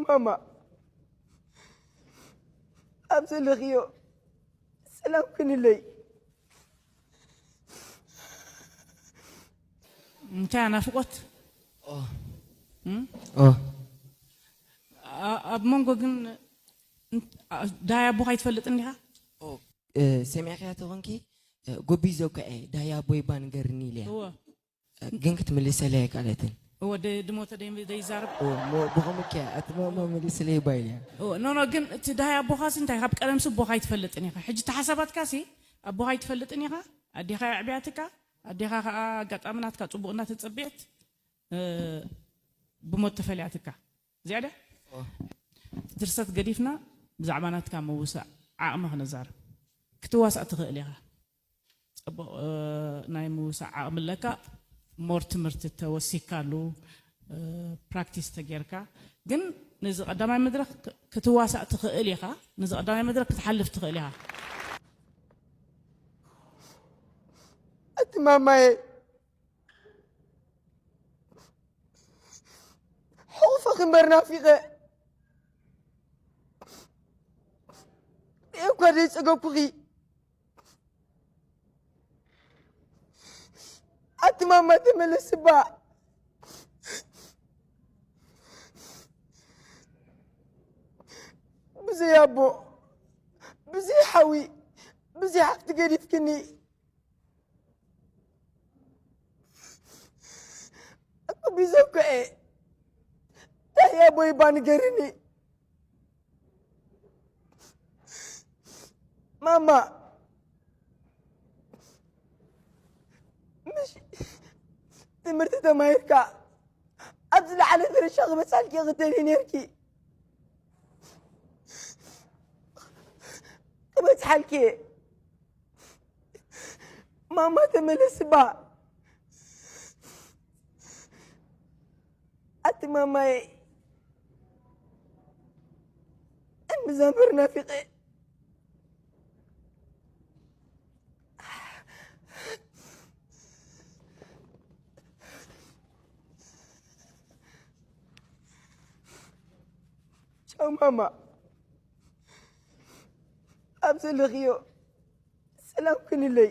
ማማ፣ ኣብ ዘለኽዮ ሰላም ክንለይ። እንታይ ናፍቆት ኦ እም? ኦ ኣ- ኣብ መንጎ ግን እን- ኣ- ዳይ ኣቦኻ ኣይትፈልጥን ዲኻ? ኦ እ፣ ሰሚዕክያ ተኾንኪ እ፣ ጎቢዞ እኮ እየ ዳያ ቦይ ባንገርኒ ኢልያ እወ እ፣ ግን ክትምልሰለይ ኣይከኣለትን እወ ደ- ድሞተ ደይ- ደይዛረብ ኦ ሞ ብኸምኡ እያ ኣቲ ማማ መልስለይ ባይ ኢልያ እወ ኖ ኖ ግን እቲ ዳይ ኣቦኻሲ እንታይ ካብ ቀደምሲ ኣቦኻ ኣይትፈልጥን ኢኻ። ሕጂ እቲ ሓሳባትካሲ ኣቦኻ ኣይትፈልጥን ኢኻ። ኣዴኻ የዕብያትካ። ኣዴኻ ከዓ ኣጋጣሚ ናትካ ፅቡቕ እናተፀበየት እ፣ ብሞት ተፈልያትካ። እዚኣ ድያ? ድርሰት ገዲፍና ብዛዕባ ናትካ ምውሳእ ዓቕሚ ክነዛርብ። ክትዋሳእ ትኽእል ኢኻ። ፅቡቕ እ፣ ናይ ምውሳእ ዓቕሚ ኣለካ። ሞር ትምህርቲ ተወሲካሉ እ፣ ፕራክቲስ ተጌርካ ግን ነዚ ቀዳማይ መድረክ ክ- ክትዋሳእ ትኽእል ኢኻ። ነዚ ቀዳማይ መድረክ ክትሓልፍ ትኽእል ኢኻ። ኣቲ ማማየ፣ ሕቑፈኺ እምበር ናፊቐ እየ እኳ ዘይጸገብኩኺ። ኣቲ ማማ ተመለስ እባ። ብዘይ ኣቦ፣ ብዘይ ሓዊ፣ ብዘይ ሓፍቲ ገዲፍክኒ። ኣጎቢዘ እኮ እየ። እንታይ እያ ኣቦይ እባ ንገርኒ። ማማ፣ ምሽ ትምህርቲ ተማሂርካ ኣብ ዝለዓለ ደረጃ ክበፅሓልኪ ክትደልዪ ነርኪ። ክበፅሓልኪ እየ። ማማ ተመለስ እባ። ኣቲ ማማየ፣ እንዛንበር ናፊቐ። ቻው ማማ፣ ኣብ ዘለኽዮ ሰላም ክንለይ።